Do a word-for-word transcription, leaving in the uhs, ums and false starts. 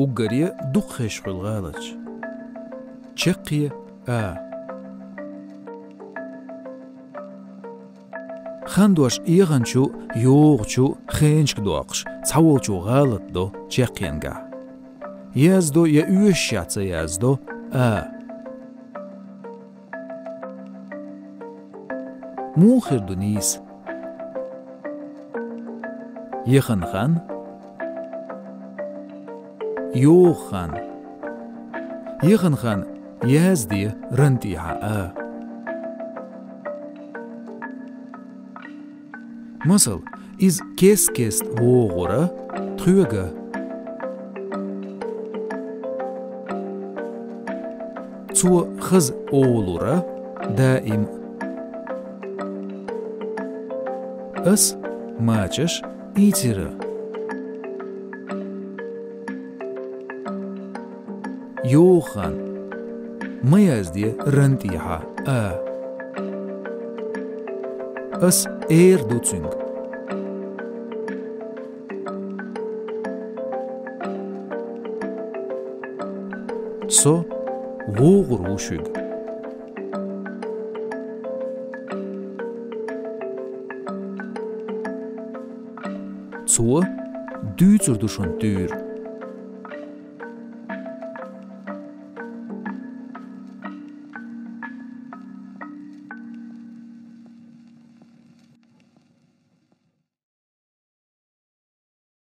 Уггаре дукха хезаш хуьлу гӀалаташ. Чаккхе А. Хандош эгӀанчу, йогӀучу, хенашка доккхуш, цхьаволчо гӀалат до чаккхенгахь. Яздо я оьшушехь ца яздо А. Муха хир ду нийса? Яхана хан. ЙогӀу хан. Яхана хан язде ран тӀехьа А. Масал, иза кест-кест вогӀура, тхоьга. Цо хаза олура, даим. Ас мачаш ийцира. ЙогӀу хан. Ма язде ран тӀехьа А. Ас эр ду цуьнга. Со вогӀур ву шуьга. Цо дуьйцур ду шуна туьйра.